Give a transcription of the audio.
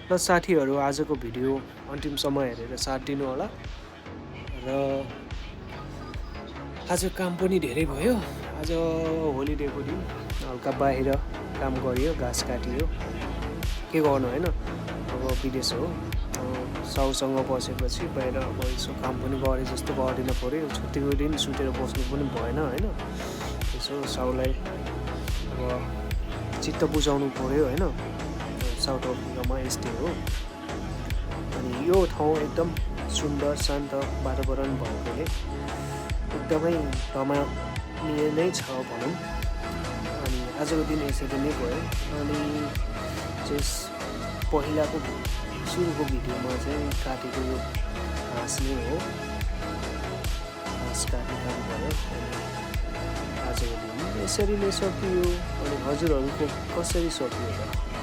र साथीहरू आजको भिडियो अन्तिमसम्म हेरेर साथ दिनु होला र आज काम पनि धेरै भयो। आज होलिडेको दिन हल्का बाहिर काम गरियो, घाँस काटियो, के गर्नु होइन, अब विदेश हो। साउसँग बसेपछि बाहिर अब यसो काम पनि गरे जस्तो गरिदिन पऱ्यो। छुट्टीको दिन सुतेर बस्नु पनि भएन होइन। यसो साउलाई अब चित्त बुझाउनु पऱ्यो होइन। साउथ अफ्रिकामा यस्तै हो। अनि यो ठाउँ एकदम सुन्दर शान्त वातावरण भएकोले एकदमै रमाणीय नै छ भनौँ। अनि आजको दिन यसरी नै भयो। अनि त्यस पहिलाको सुरुको भिडियोमा चाहिँ काटेको यो घाँस नै हो। घाँस काट्ने काम भयो। आजको दिन यसरी नै सकियो। अनि हजुरहरूको कसरी सकियो त?